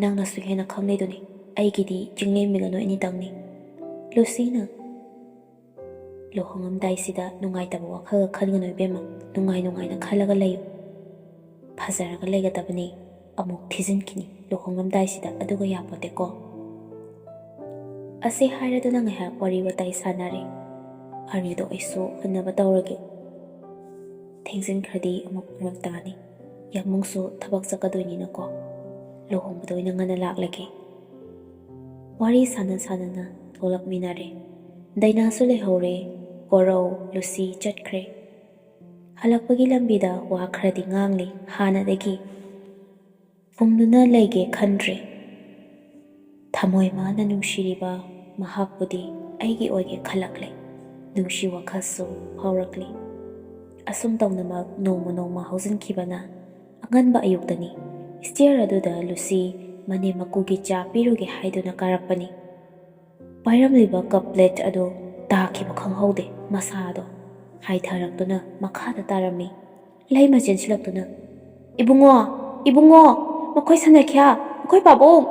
ꯅꯪꯅꯁꯨ ꯍꯦꯟꯅ ꯈꯪꯂꯤꯗꯨꯅꯤ, ꯑꯩꯒꯤꯗꯤ ꯆꯤꯡꯂꯦꯝꯕꯤꯒ ꯅꯣꯏ ꯑꯅꯤꯇꯪꯅꯤ꯫" ꯂꯨꯁꯤꯅ, "ꯂꯨꯍꯣꯡꯉꯝꯗꯥꯏꯁꯤꯗ ꯅꯨꯡꯉꯥꯏꯇꯕ ꯋꯥꯈꯜꯒ ꯈꯟꯒꯅꯨ ꯏꯕꯦꯝꯃ, ꯅꯨꯡꯉꯥꯏ ꯅꯨꯡꯉꯥꯏꯅ ꯈꯜꯂꯒ ꯂꯩꯌꯨ꯫ ꯐꯖꯔꯒ ꯂꯩꯒꯗꯕꯅꯤ꯫ ꯑꯃꯨꯛ ꯊꯤꯖꯤꯟꯈꯤꯅꯤ ꯂꯨꯍꯣꯡꯂꯝꯗꯥꯏꯁꯤꯗ, ꯑꯗꯨꯒ ꯌꯥꯄꯣꯠꯇꯦꯀꯣ꯫ ꯑꯁꯤ ꯍꯥꯏꯔꯗꯨꯅ ꯉꯥꯏꯍꯥꯛ ꯋꯥꯔꯤ ꯋꯥꯇꯥꯏ ꯁꯥꯟꯅꯔꯦ꯫ ꯑꯥꯔꯤꯗꯣ ꯑꯩꯁꯨ ꯍꯟꯅꯕ ꯇꯧꯔꯒꯦ꯫ ꯊꯦꯡꯖꯤꯟꯈ꯭ꯔꯗꯤ ꯑꯃꯨꯛ ꯐꯔꯛ ꯇꯥꯅꯤ꯫ ꯌꯥꯃꯨꯡꯁꯨ ꯊꯕꯛ ꯆꯠꯀꯗꯣꯏꯅꯤꯅꯀꯣ꯫ ꯂꯨꯍꯣꯡꯕꯗ ꯑꯣꯏꯅ ꯉꯟꯅ ꯂꯥꯛꯂꯒꯦ꯫ ꯋꯥꯔꯤ ꯁꯥꯟꯅ ꯁꯥꯟꯅꯅ ꯊꯣꯛꯂꯛꯃꯤꯟꯅꯔꯦ꯫ ꯗꯥꯏꯅꯥꯁꯨ ꯂꯩꯍꯧꯔꯦ꯫ ꯀꯣꯔꯧ, ꯂꯨꯁꯤ ꯆꯠꯈ꯭ꯔꯦ꯫ ꯍꯜꯂꯛꯄꯒꯤ ꯂꯝꯕꯤꯗ ꯋꯥ ꯈꯔꯗꯤ ꯉꯥꯡꯂꯤ ꯍꯥꯟꯅꯗꯒꯤ꯫ ꯐꯨꯝꯗꯨꯅ ꯂꯩꯒꯦ ꯈꯟꯗ꯭ꯔꯦ꯫ ꯊꯃꯣꯏ ꯃꯥꯅ ꯅꯨꯡꯁꯤꯔꯤꯕ ꯃꯍꯥꯛꯄꯨꯗꯤ ꯑꯩꯒꯤ ꯑꯣꯏꯒꯦ ꯈꯜꯂꯛꯂꯦ꯫ ꯅꯨꯡꯁꯤ ꯋꯥꯈꯜꯁꯨ ꯐꯥꯎꯔꯛꯂꯤ꯫ ꯑꯁꯨꯝ ꯇꯧꯅꯃꯛ ꯅꯣꯡꯃ ꯅꯣꯡꯃ ꯍꯧꯖꯤꯟꯈꯤꯕꯅ ꯑꯉꯟꯕ ꯑꯌꯨꯛꯇꯅꯤ꯫ ꯁ꯭ꯇꯤꯌꯔ ꯑꯗꯨꯗ ꯂꯨꯁꯤ ꯃꯅꯦꯝ ꯃꯀꯨꯒꯤ ꯆꯥ ꯄꯤꯔꯨꯒꯦ ꯍꯥꯏꯗꯨꯅ ꯀꯥꯔꯛꯄꯅꯤ꯫ ꯄꯥꯏꯔꯝꯂꯤꯕ ꯀꯞ ꯄ꯭ꯂꯦꯠ ꯑꯗꯨ ꯇꯥꯈꯤꯕ ꯈꯪꯍꯧꯗꯦ꯫ ꯃꯁꯥꯗꯣ ꯍꯥꯏꯊꯔꯛꯇꯨꯅ ꯃꯈꯥꯗ ꯇꯥꯔꯝꯃꯤ꯫ ꯂꯩꯃ ꯆꯦꯟꯁꯤꯜꯂꯛꯇꯨꯅ, "ꯏꯕꯨꯡꯉꯣ, ꯏꯕꯨꯡꯉꯣ, ꯃꯈꯣꯏ ꯁꯅꯈ꯭ꯌꯥ, ꯃꯈꯣꯏ ꯄꯥꯕꯨꯡ,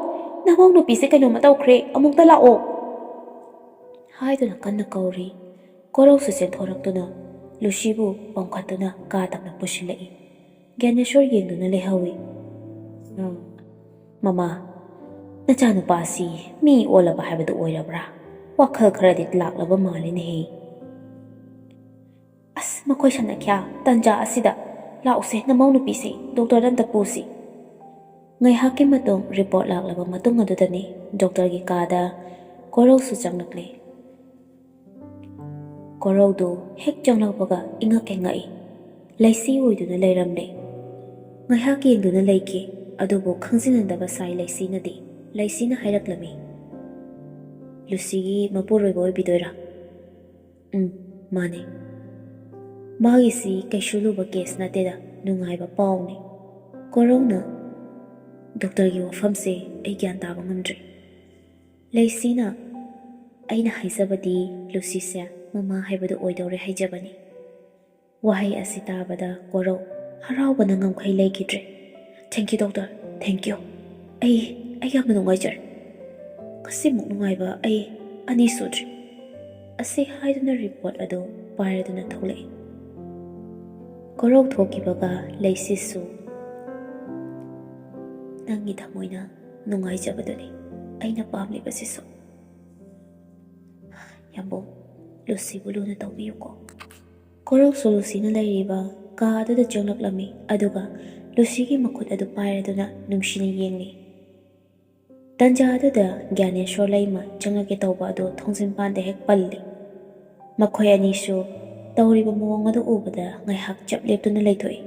ꯅꯃꯧ ꯅꯨꯄꯤꯁꯦ ꯀꯩꯅꯣꯝꯃ ꯇꯧꯈ꯭ꯔꯦ, ꯑꯃꯨꯛꯇ ꯂꯥꯛꯑꯣ!" ꯍꯥꯏꯗꯨꯅ ꯀꯟꯅ ꯀꯧꯔꯤ꯫ ꯀꯣꯔꯧꯁꯨ ꯆꯦꯟꯊꯣꯔꯛꯇꯨꯅ ꯂꯨꯁꯤꯕꯨ ꯄꯝꯈꯠꯇꯨꯅ ꯀꯥ ꯇꯝꯅ ꯄꯨꯁꯤꯜꯂꯛꯏ꯫ ꯒ꯭ꯌꯥꯅꯦꯁꯣꯔ ꯌꯦꯡꯗꯨꯅ ꯂꯩꯍꯧꯏ꯫ "ꯎꯝ, ꯃꯃꯥ, ꯅꯆꯥꯅꯨꯄꯥꯁꯤ ꯃꯤ ꯑꯣꯜꯂꯕ ꯍꯥꯏꯕꯗꯨ ꯑꯣꯏꯔꯕ꯭ꯔꯥ? ꯋꯥꯈꯜ ꯈꯔꯗꯤ ꯂꯥꯛꯂꯕ ꯃꯥꯜꯂꯤꯅꯦꯍꯦ꯫" "ꯑꯁ, ꯃꯈꯣꯏ ꯁꯅꯈ꯭ꯌꯥ, ꯇꯟꯖꯥ ꯑꯁꯤꯗ꯫ ꯂꯥꯛꯎꯁꯦ, ꯅꯃꯧ ꯅꯨꯄꯤꯁꯤ ꯗꯣꯛꯇꯔꯗ ꯑꯝꯇ ꯄꯨꯁꯤ꯫" ꯉꯥꯏꯍꯥꯛꯀꯤ ꯃꯇꯨꯡ ꯔꯤꯄꯣꯔꯠ ꯂꯥꯛꯂꯕ ꯃꯇꯨꯡ ꯑꯗꯨꯗꯅꯤ ꯗꯣꯛꯇꯔꯒꯤ ꯀꯥꯗ ꯀꯣꯔꯧꯁꯨ ꯆꯪꯂꯛꯂꯦ꯫ ꯀꯣꯔꯧꯗꯨ ꯍꯦꯛ ꯆꯪꯂꯛꯄꯒ ꯏꯉꯛ ꯍꯦꯛ ꯉꯛꯏ꯫ ꯂꯩꯁꯤ ꯑꯣꯏꯗꯨꯅ ꯂꯩꯔꯝꯂꯦ꯫ ꯉꯥꯏꯍꯥꯛ ꯌꯦꯡꯗꯨꯅ ꯂꯩꯈꯤ, ꯑꯗꯨꯕꯨ ꯈꯪꯖꯤꯟꯅꯗꯕ ꯁꯥꯏ ꯂꯩꯁꯤꯅꯗꯤ꯫ ꯂꯩꯁꯤꯅ ꯍꯥꯏꯔꯛꯂꯝꯃꯤ, "ꯂꯨꯁꯤꯒꯤ ꯃꯄꯨꯔꯣꯏꯕ ꯑꯣꯏꯕꯤꯗꯣꯏꯔꯥ?" "ꯎꯝ, ꯃꯥꯅꯦ꯫ ꯃꯥꯒꯤꯁꯤ ꯀꯩꯁꯨ ꯂꯨꯕ ꯀꯦꯁ ꯅꯠꯇꯦꯗ, ꯅꯨꯡꯉꯥꯏꯕ ꯄꯥꯎꯅꯤ꯫" ꯀꯣꯔꯧꯅ, "ꯗꯣꯛꯇꯔꯒꯤ ꯋꯥꯐꯝꯁꯦ ꯑꯩ ꯒ꯭ꯌꯥꯟ ꯇꯥꯕ ꯉꯝꯗ꯭ꯔꯦ꯫" ꯂꯩꯁꯤꯅ, "ꯑꯩꯅ ꯍꯥꯏꯖꯕꯗꯤ ꯂꯨꯁꯤꯁꯦ ꯃꯃꯥ ꯍꯥꯏꯕꯗꯨ ꯑꯣꯏꯗꯧꯔꯦ ꯍꯥꯏꯖꯕꯅꯤ꯫" ꯋꯥꯍꯩ ꯑꯁꯤ ꯇꯥꯕꯗ ꯀꯣꯔꯧ ꯍꯔꯥꯎꯕꯅ ꯉꯝꯈꯩ ꯂꯩꯈꯤꯗ꯭ꯔꯦ꯫ "Thank you, doctor. Thank you. ꯑꯩ, ꯑꯩ ꯌꯥꯝꯅ ꯅꯨꯡꯉꯥꯏꯖꯔꯦ꯫ ꯉꯁꯤꯃꯨꯛ ꯅꯨꯡꯉꯥꯏꯕ ꯑꯩ ꯑꯅꯤ ꯁꯨꯗ꯭ꯔꯤ꯫" ꯑꯁꯤ ꯍꯥꯏꯗꯨꯅ ꯔꯤꯄꯣꯔꯠ ꯑꯗꯨ ꯄꯥꯏꯔꯗꯨꯅ ꯊꯣꯛꯂꯛꯏ꯫ ꯀꯣꯔꯧ ꯊꯣꯛꯈꯤꯕꯒ ꯂꯩꯁꯤꯁꯨ ꯅꯪꯒꯤ ꯊꯃꯣꯏꯅ ꯅꯨꯡꯉꯥꯏꯖꯕꯗꯨꯅꯤ ꯑꯩꯅ ꯄꯥꯝꯂꯤꯕꯁꯤꯁꯨ꯫ ꯌꯥꯝꯕꯨꯡ, ꯂꯨꯁꯤꯕꯨ ꯂꯨꯅ ꯇꯧꯕꯤꯌꯨꯀꯣ꯫ ꯀꯣꯔꯧꯁꯨ ꯂꯨꯁꯤꯅ ꯂꯩꯔꯤꯕ ꯀꯥ ꯑꯗꯨꯗ ꯆꯪꯂꯛꯂꯝꯃꯤ, ꯑꯗꯨꯒ ꯂꯨꯁꯤꯒꯤ ꯃꯈꯨꯠ ꯑꯗꯨ ꯄꯥꯏꯔꯗꯨꯅ ꯅꯨꯡꯁꯤꯅ ꯌꯦꯡꯂꯤ꯫ ꯇꯟꯖꯥ ꯑꯗꯨꯗ ꯒ꯭ꯌꯥꯅꯦꯁꯣꯔ ꯂꯩꯃ ꯆꯪꯂꯛꯀꯦ ꯇꯧꯕ ꯑꯗꯨ ꯊꯣꯡꯖꯤꯟ ꯄꯥꯟꯗ ꯍꯦꯛ ꯄꯜꯂꯤ꯫ ꯃꯈꯣꯏ ꯑꯅꯤꯁꯨ ꯇꯧꯔꯤꯕ ꯃꯑꯣꯡ ꯑꯗꯨ ꯎꯕꯗ ꯉꯥꯏꯍꯥꯛ ꯆꯞ ꯂꯦꯞꯇꯨꯅ ꯂꯩꯊꯣꯛꯏ꯫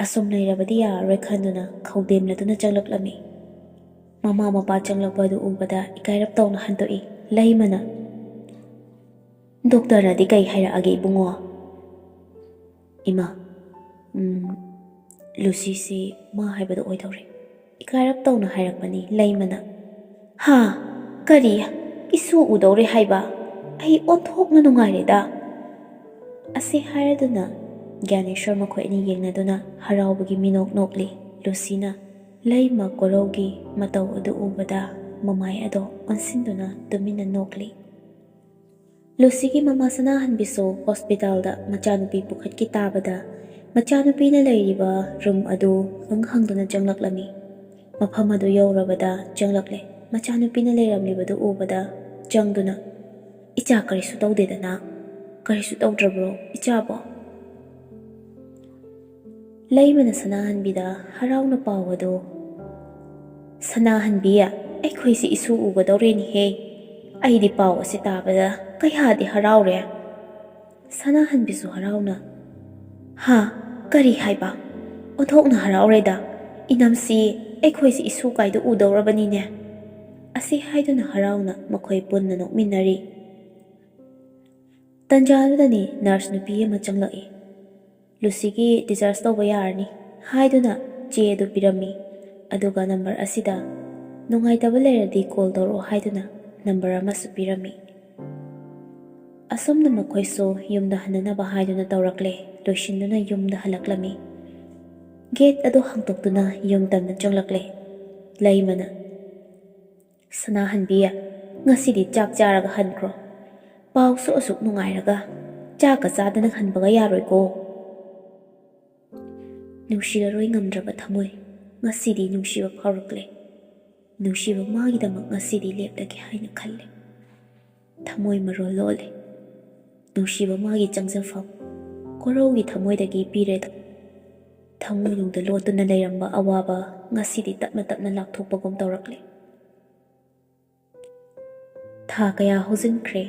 ꯑꯁꯨꯝ ꯂꯩꯔꯕꯗꯤ ꯌꯥꯔꯔꯣꯏ ꯈꯟꯗꯨꯅ ꯈꯧꯗꯦꯝꯅꯗꯨꯅ ꯆꯪꯂꯛꯂꯝꯃꯤ꯫ ꯃꯃꯥ ꯃꯄꯥ ꯆꯪꯂꯛꯄ ꯑꯗꯨ ꯎꯕꯗ ꯏꯀꯥꯏꯔꯞ ꯇꯧꯅ ꯍꯟꯗꯣꯛꯏ꯫ ꯂꯩꯃꯅ, "ꯗꯣꯛꯇꯔꯅꯗꯤ ꯀꯩ ꯍꯥꯏꯔꯛꯑꯒꯦ, ꯏꯕꯨꯡꯉꯣ?" "ꯏꯃꯥ, ꯎꯝ, ꯂꯨꯁꯤꯁꯤ ꯃꯥ ꯍꯥꯏꯕꯗꯣ ꯑꯣꯏꯗꯧꯔꯦ", ꯏꯀꯥꯏꯔꯞ ꯇꯧꯅ ꯍꯥꯏꯔꯛꯄꯅꯤ ꯂꯩꯃꯅ꯫ "ꯍꯥ? ꯀꯔꯤ? ꯏꯁꯨ ꯎꯗꯧꯔꯦ ꯍꯥꯏꯕ? ꯑꯩ ꯑꯣꯟꯊꯣꯛꯅ ꯅꯨꯡꯉꯥꯏꯔꯦꯗ!" ꯑꯁꯤ ꯍꯥꯏꯔꯗꯨꯅ ꯒ꯭ꯌꯥꯅꯦꯁꯣꯔ ꯃꯈꯣꯏ ꯑꯅꯤ ꯌꯦꯡꯅꯗꯨꯅ ꯍꯔꯥꯎꯕꯒꯤ ꯃꯤꯅꯣꯛ ꯅꯣꯛꯂꯤ꯫ ꯂꯨꯁꯤꯅ ꯂꯩꯃ ꯀꯣꯔꯧꯒꯤ ꯃꯇꯧ ꯑꯗꯨ ꯎꯕꯗ ꯃꯃꯥꯏ ꯑꯗꯣ ꯑꯣꯟꯁꯤꯟꯗꯨꯅ ꯇꯨꯃꯤꯟꯅ ꯅꯣꯛꯂꯤ꯫ ꯂꯨꯁꯤꯒꯤ ꯃꯃꯥ ꯁꯅꯥꯍꯟꯕꯤꯁꯨ ꯍꯣꯁꯄꯤꯇꯥꯜꯗ ꯃꯆꯥꯅꯨꯄꯤ ꯄꯨꯈꯠꯈꯤ ꯇꯥꯕꯗ, ꯃꯆꯥꯅꯨꯄꯤꯅ ꯂꯩꯔꯤꯕ ꯔꯨꯝ ꯑꯗꯨ ꯍꯪ ꯍꯪꯗꯨꯅ ꯆꯪꯂꯛꯂꯝꯃꯤ꯫ ꯃꯐꯝ ꯑꯗꯨ ꯌꯧꯔꯕꯗ ꯆꯪꯂꯛꯂꯦ꯫ ꯃꯆꯥꯅꯨꯄꯤꯅ ꯂꯩꯔꯝꯂꯤꯕꯗꯨ ꯎꯕꯗ ꯆꯪꯗꯨꯅ, "ꯏꯆꯥ, ꯀꯔꯤꯁꯨ ꯇꯧꯗꯦꯗꯅ? ꯀꯔꯤꯁꯨ ꯇꯧꯗ꯭ꯔꯕ꯭ꯔꯣ ꯏꯆꯥꯕꯣ?" ꯂꯩꯃꯅ ꯁꯅꯥꯍꯟꯕꯤꯗ ꯍꯔꯥꯎꯅ ꯄꯥꯎ ꯑꯗꯨ, "ꯁꯅꯥꯍꯟꯕꯤ, ꯑꯩꯈꯣꯏꯁꯤ ꯏꯁꯨ ꯎꯒꯗꯧꯔꯦꯅꯦꯍꯦ! ꯑꯩꯗꯤ ꯄꯥꯎ ꯑꯁꯤ ꯇꯥꯕꯗ ꯀꯌꯥꯗꯤ ꯍꯔꯥꯎꯔꯦ!" ꯁꯅꯥꯍꯟꯕꯤꯁꯨ ꯍꯔꯥꯎꯅ, "ꯍꯥ? ꯀꯔꯤ ꯍꯥꯏꯕ? ꯑꯣꯟꯊꯣꯛꯅ ꯍꯔꯥꯎꯔꯦꯗ! ꯏꯅꯝꯁꯤ, ꯑꯩꯈꯣꯏꯁꯤ ꯏꯁꯨ ꯀꯥꯏꯗꯨ ꯎꯗꯧꯔꯕꯅꯤꯅꯦ!" ꯑꯁꯤ ꯍꯥꯏꯗꯨꯅ ꯍꯔꯥꯎꯅ ꯃꯈꯣꯏ ꯄꯨꯟꯅ ꯅꯣꯛꯃꯤꯟꯅꯔꯤ꯫ ꯇꯟꯖꯥ ꯑꯗꯨꯗꯅꯤ ꯅꯔꯁ ꯅꯨꯄꯤ ꯑꯃ ꯆꯪꯂꯛꯏ꯫ "ꯂꯨꯁꯤꯒꯤ discharge ꯇꯧꯕ ꯌꯥꯔꯅꯤ" ꯍꯥꯏꯗꯨꯅ ꯆꯦ ꯑꯗꯨ ꯄꯤꯔꯝꯃꯤ꯫ ꯑꯗꯨꯒ ꯅꯝꯕꯔ ꯑꯁꯤꯗ ꯅꯨꯡꯉꯥꯏꯇꯕ ꯂꯩꯔꯗꯤ ꯀꯣꯜ ꯇꯧꯔꯛꯑꯣ ꯍꯥꯏꯗꯨꯅ ꯅꯝꯕꯔ ꯑꯃꯁꯨ ꯄꯤꯔꯝꯃꯤ꯫ ꯑꯁꯨꯝꯅ ꯃꯈꯣꯏꯁꯨ ꯌꯨꯝꯗ ꯍꯟꯅꯅꯕ ꯍꯥꯏꯗꯨꯅ ꯇꯧꯔꯛꯂꯦ꯫ ꯂꯣꯏꯁꯤꯟꯗꯨꯅ ꯌꯨꯝꯗ ꯍꯜꯂꯛꯂꯝꯃꯤ꯫ ꯒꯦꯠ ꯑꯗꯨ ꯍꯥꯡꯇꯣꯛꯇꯨꯅ ꯌꯨꯝ ꯇꯝꯅ ꯆꯪꯂꯛꯂꯦ꯫ ꯂꯩꯃꯅ, "ꯁꯅꯥꯍꯟꯕꯤ, ꯉꯁꯤꯗꯤ ꯆꯥꯛ ꯆꯥꯔꯒ ꯍꯟꯈ꯭ꯔꯣ꯫ ꯄꯥꯎꯁꯨ ꯑꯁꯨꯛ ꯅꯨꯡꯉꯥꯏꯔꯒ ꯆꯥꯛꯀ ꯆꯥꯗꯅ ꯍꯟꯕꯒ ꯌꯥꯔꯣꯏꯀꯣ꯫ ꯅꯨꯡꯁꯤꯔꯔꯣꯏ ꯉꯝꯗ꯭ꯔꯕ ꯊꯃꯣꯏ, ꯉꯁꯤꯗꯤ ꯅꯨꯡꯁꯤꯕ ꯐꯥꯎꯔꯛꯂꯦ꯫ ꯅꯨꯡꯁꯤꯕ ꯃꯥꯒꯤꯗꯃꯛ ꯉꯁꯤꯗꯤ ꯂꯦꯞꯂꯒꯦ ꯍꯥꯏꯅ ꯈꯜꯂꯦ꯫ ꯊꯃꯣꯏ ꯃꯔꯣꯜ ꯂꯣꯜꯂꯦ꯫ ꯅꯨꯡꯁꯤꯕ ꯃꯥꯒꯤ ꯆꯪꯖꯐꯝ ꯀꯣꯔꯧꯒꯤ ꯊꯃꯣꯏꯗꯒꯤ ꯄꯤꯔꯦꯗꯣ꯫ ꯊꯃꯣꯏꯅꯨꯡꯗ ꯂꯣꯠꯇꯨꯅ ꯂꯩꯔꯝꯕ ꯑꯋꯥꯕ ꯉꯁꯤꯗꯤ ꯇꯞꯅ ꯇꯞꯅ ꯂꯥꯛꯊꯣꯛꯄꯒꯨꯝ ꯇꯧꯔꯛꯂꯦ꯫ ꯊꯥ ꯀꯌꯥ ꯍꯧꯖꯤꯟꯈ꯭ꯔꯦ꯫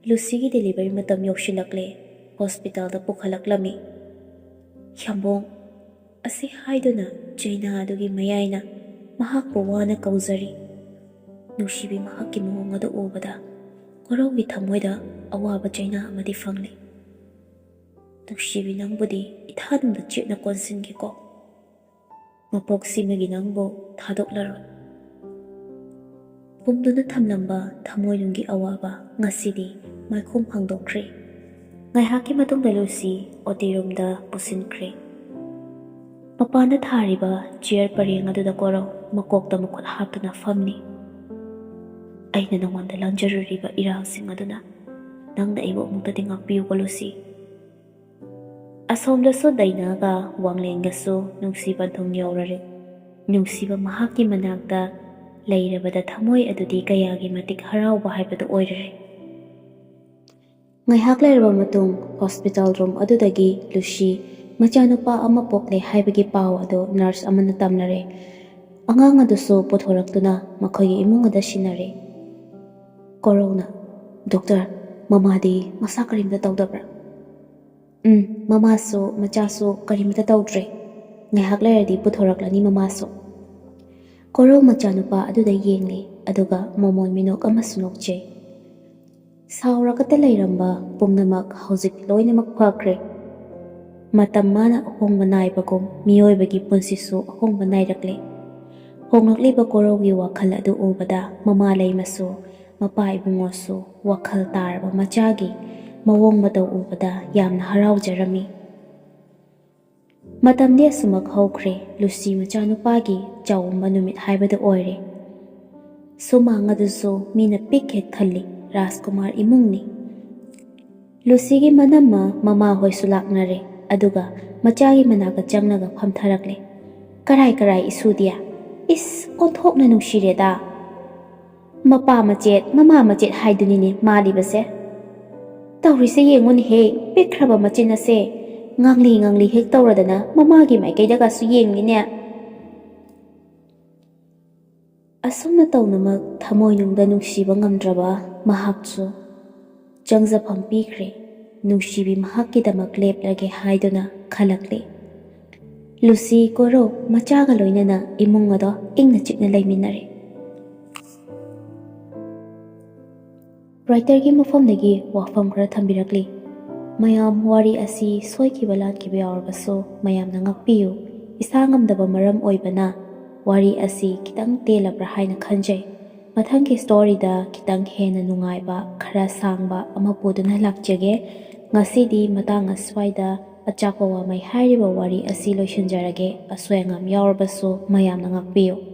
ꯂꯨꯁꯤꯒꯤ ꯗꯦꯂꯤꯚꯔꯤ ꯃꯇꯝ ꯌꯧꯁꯤꯜꯂꯛꯂꯦ꯫ ꯍꯣꯁꯄꯤꯇꯥꯜꯗ ꯄꯨꯈꯠꯂꯛꯂꯝꯃꯤ꯫ ꯌꯥꯝꯕꯣꯡ ꯑꯁꯤ ꯍꯥꯏꯗꯨꯅ ꯆꯩꯅꯥ ꯑꯗꯨꯒꯤ ꯃꯌꯥꯏꯅ ꯃꯍꯥꯛꯄꯨ ꯋꯥꯅ ꯀꯧꯖꯔꯤ꯫ ꯅꯨꯡꯁꯤꯕꯤ ꯃꯍꯥꯛꯀꯤ ꯃꯑꯣꯡ ꯑꯗꯨ ꯎꯕꯗ ꯀꯣꯔꯧꯒꯤ ꯊꯃꯣꯏꯗ ꯑꯋꯥꯕ ꯆꯩꯅꯥ ꯑꯃꯗꯤ ꯐꯪꯂꯦ꯫ ꯅꯨꯡꯁꯤꯕꯤ, ꯅꯪꯕꯨꯗꯤ ꯏꯊꯥꯅꯨꯡꯗ ꯆꯦꯠꯅ ꯀꯣꯟꯁꯤꯟꯒꯦꯀꯣ꯫ ꯃꯄꯣꯛꯁꯤꯃꯒꯤ ꯅꯪꯕꯨ ꯊꯥꯗꯣꯛꯂꯔꯣꯏ꯫ ꯄꯨꯝꯗꯨꯅ ꯊꯝꯂꯝꯕ ꯊꯃꯣꯏꯅꯨꯡꯒꯤ ꯑꯋꯥꯕ ꯉꯁꯤꯗꯤ ꯃꯥꯏꯈꯨꯝ ꯍꯥꯡꯗꯣꯛꯈ꯭ꯔꯦ꯫ ꯉꯥꯏꯍꯥꯛꯀꯤ ꯃꯇꯨꯡꯗ ꯂꯨꯁꯤ ꯑꯣ ꯇꯤ ꯔꯨꯝꯗ ꯄꯨꯁꯤꯟꯈ꯭ꯔꯦ꯫ ꯃꯄꯥꯟꯗ ꯊꯥꯔꯤꯕ ꯆꯤꯌꯔ ꯄꯔꯦꯡ ꯑꯗꯨꯗ ꯀꯣꯔꯧ ꯃꯀꯣꯛꯇ ꯃꯈꯨꯠ ꯍꯥꯞꯇꯨꯅ ꯐꯝꯂꯤ꯫ ꯑꯩꯅ ꯅꯉꯣꯟꯗ ꯂꯪꯖꯔꯨꯔꯤꯕ ꯏꯔꯥꯜꯁꯤꯡ ꯑꯗꯨꯅ ꯅꯪꯅ ꯑꯩꯕꯨ ꯑꯃꯨꯛꯇꯗꯤ ꯉꯥꯛꯄꯤꯌꯨꯀꯣ ꯂꯨꯁꯤ꯫ ꯑꯁꯣꯝꯗꯁꯨ ꯗꯩꯅꯥꯒ ꯋꯥꯡꯂꯦꯟꯒꯁꯨ ꯅꯨꯡꯁꯤ ꯄꯟꯊꯨꯡ ꯌꯧꯔꯔꯦ꯫ ꯅꯨꯡꯁꯤꯕ ꯃꯍꯥꯛꯀꯤ ꯃꯅꯥꯛꯇ ꯂꯩꯔꯕꯗ ꯊꯃꯣꯏ ꯑꯗꯨꯗꯤ ꯀꯌꯥꯒꯤ ꯃꯇꯤꯛ ꯍꯔꯥꯎꯕ ꯍꯥꯏꯕꯗꯨ ꯑꯣꯏꯔꯔꯦ꯫ ꯉꯥꯏꯍꯥꯛ ꯂꯩꯔꯕ ꯃꯇꯨꯡ ꯍꯣꯁꯄꯤꯇꯥꯜ ꯔꯨꯝ ꯑꯗꯨꯗꯒꯤ ꯂꯨꯁꯤ ꯃꯆꯥꯅꯨꯄꯥ ꯑꯃ ꯄꯣꯛꯂꯦ ꯍꯥꯏꯕꯒꯤ ꯄꯥꯎ ꯑꯗꯨ ꯅꯔꯁ ꯑꯃꯅ ꯇꯝꯂꯔꯦ꯫ ꯑꯉꯥꯡ ꯑꯗꯨꯁꯨ ꯄꯨꯊꯣꯔꯛꯇꯨꯅ ꯃꯈꯣꯏꯒꯤ ꯏꯃꯨꯡ ꯑꯗꯨꯗ ꯁꯤꯟꯅꯔꯦ꯫ ꯀꯣꯔꯧꯅ, "ꯗꯣꯛꯇꯔ, ꯃꯃꯥꯗꯤ ꯃꯁꯥ ꯀꯔꯤꯝꯇ ꯇꯧꯗꯕ꯭ꯔꯥ?" "ꯎꯝ, ꯃꯃꯥꯁꯨ ꯃꯆꯥꯁꯨ ꯀꯔꯤꯝꯇ ꯇꯧꯗ꯭ꯔꯦ꯫ ꯉꯥꯏꯍꯥꯛ ꯂꯩꯔꯗꯤ ꯄꯨꯊꯣꯔꯛꯂꯅꯤ ꯃꯃꯥꯁꯨ꯫" ꯀꯣꯔꯧ ꯃꯆꯥꯅꯨꯄꯥ ꯑꯗꯨꯗ ꯌꯦꯡꯂꯦ, ꯑꯗꯨꯒ ꯃꯃꯣꯟ ꯃꯤꯅꯣꯛ ꯑꯃꯁꯨ ꯅꯣꯛꯆꯩ꯫ ꯁꯥꯎꯔꯒꯇ ꯂꯩꯔꯝꯕ ꯄꯨꯝꯅꯃꯛ ꯍꯧꯖꯤꯛ ꯂꯣꯏꯅꯃꯛ ꯐꯈ꯭ꯔꯦ꯫ ꯃꯇꯝ ꯃꯥꯅ ꯑꯍꯣꯡꯕ ꯅꯥꯏꯕꯒꯨꯝ ꯃꯤꯑꯣꯏꯕꯒꯤ ꯄꯨꯟꯁꯤꯁꯨ ꯑꯍꯣꯡꯕ ꯅꯥꯏꯔꯛꯂꯦ꯫ ꯍꯣꯡꯂꯛꯂꯤꯕ ꯀꯣꯔꯧꯒꯤ ꯋꯥꯈꯜ ꯑꯗꯨ ꯎꯕꯗ ꯃꯃꯥ ꯂꯩꯃꯁꯨ ꯃꯄꯥ ꯏꯕꯨꯡꯉꯣꯁꯨ ꯋꯥꯈꯜ ꯇꯥꯔꯕ ꯃꯆꯥꯒꯤ ꯃꯑꯣꯡ ꯃꯇꯧ ꯎꯕꯗ ꯌꯥꯝꯅ ꯍꯔꯥꯎꯖꯔꯝꯃꯤ꯫ ꯃꯇꯝꯗꯤ ꯑꯁꯨꯃꯛ ꯍꯧꯈ꯭ꯔꯦ, ꯂꯨꯁꯤ ꯃꯆꯥꯅꯨꯄꯥꯒꯤ ꯆꯥꯎꯝꯕ ꯅꯨꯃꯤꯠ ꯍꯥꯏꯕꯗꯨ ꯑꯣꯏꯔꯦ꯫ ꯁꯨꯃꯥꯡ ꯑꯗꯨꯁꯨ ꯃꯤꯅ ꯄꯤꯛ ꯍꯦꯛ ꯊꯜꯂꯤ, ꯔꯥꯖꯀꯨꯃꯥꯔ ꯏꯃꯨꯡꯅꯤ꯫ ꯂꯨꯁꯤꯒꯤ ꯃꯅꯝꯃ ꯃꯃꯥꯍꯣꯏꯁꯨ ꯂꯥꯛꯅꯔꯦ, ꯑꯗꯨꯒ ꯃꯆꯥꯒꯤ ꯃꯅꯥꯛꯇ ꯆꯪꯂꯒ ꯐꯝꯊꯔꯛꯂꯦ꯫ "ꯀꯔꯥꯏ ꯀꯔꯥꯏ ꯏꯁꯨꯗꯤ? ꯏꯁ, ꯑꯣꯟꯊꯣꯛꯅ ꯅꯨꯡꯁꯤꯔꯦꯗ꯫ ꯃꯄꯥ ꯃꯆꯦꯠ, ꯃꯃꯥ ꯃꯆꯦꯠ ꯍꯥꯏꯗꯨꯅꯤꯅꯦ ꯃꯥꯜꯂꯤꯕꯁꯦ꯫ ꯇꯧꯔꯤꯁꯦ ꯌꯦꯡꯉꯨꯅꯦꯍꯦ, ꯄꯤꯛꯈ꯭ꯔꯕ ꯃꯆꯤꯟ ꯑꯁꯦ꯫ ꯉꯥꯡꯂꯤ ꯉꯥꯡꯂꯤ ꯍꯦꯛ ꯇꯧꯔꯗꯅ ꯃꯃꯥꯒꯤ ꯃꯥꯏꯀꯩꯗꯒꯁꯨ ꯌꯦꯡꯂꯤꯅꯦ꯫" ꯑꯁꯨꯝꯅ ꯇꯧꯅꯃꯛ ꯊꯃꯣꯏꯅꯨꯡꯗ ꯅꯨꯡꯁꯤꯕ ꯉꯝꯗ꯭ꯔꯕ ꯃꯍꯥꯛꯁꯨ ꯆꯪꯖꯐꯝ ꯄꯤꯈ꯭ꯔꯦ꯫ ꯅꯨꯡꯁꯤꯕꯤ ꯃꯍꯥꯛꯀꯤꯗꯃꯛ ꯂꯦꯞꯂꯒꯦ ꯍꯥꯏꯗꯨꯅ ꯈꯜꯂꯛꯂꯦ꯫ ꯂꯨꯁꯤ ꯀꯣꯔꯧ ꯃꯆꯥꯒ ꯂꯣꯏꯅꯅ ꯏꯃꯨꯡ ꯑꯗꯣ ꯏꯪꯅ ꯆꯤꯛꯅ ꯂꯩꯃꯤꯟꯅꯔꯦ꯫ ꯔꯥꯏꯇꯔꯒꯤ ꯃꯐꯝꯗꯒꯤ ꯋꯥꯐꯝ ꯈꯔ ꯊꯝꯕꯤꯔꯛꯂꯤ꯫ ꯃꯌꯥꯝ, ꯋꯥꯔꯤ ꯑꯁꯤ ꯁꯣꯏꯈꯤꯕ ꯂꯥꯟꯈꯤꯕ ꯌꯥꯎꯔꯕꯁꯨ ꯃꯌꯥꯝꯅ ꯉꯥꯛꯄꯤꯌꯨ꯫ ꯏꯁꯥ ꯉꯝꯗꯕ ꯃꯔꯝ ꯑꯣꯏꯕꯅ ꯋꯥꯔꯤ ꯑꯁꯤ ꯈꯤꯇꯪ ꯇꯦꯜꯂꯕ꯭ꯔꯥ ꯍꯥꯏꯅ ꯈꯟꯖꯩ꯫ ꯃꯊꯪꯒꯤ ꯁ꯭ꯇꯣꯔꯤꯗ ꯈꯤꯇꯪ ꯍꯦꯟꯅ ꯅꯨꯡꯉꯥꯏꯕ, ꯈꯔ ꯁꯥꯡꯕ ꯑꯃ ꯄꯨꯗꯨꯅ ꯂꯥꯛꯆꯒꯦ꯫ ꯉꯁꯤꯗꯤ ꯃꯇꯥꯡ ꯑꯁ꯭ꯋꯥꯏꯗ ꯑꯆꯥꯛꯄ ꯋꯥꯃꯩ ꯍꯥꯏꯔꯤꯕ ꯋꯥꯔꯤ ꯑꯁꯤ ꯂꯣꯏꯁꯤꯟꯖꯔꯒꯦ꯫ ꯑꯁꯣꯏ ꯑꯉꯥꯝ ꯌꯥꯎꯔꯕꯁꯨ ꯃꯌꯥꯝꯅ ꯉꯥꯛꯄꯤꯌꯨ꯫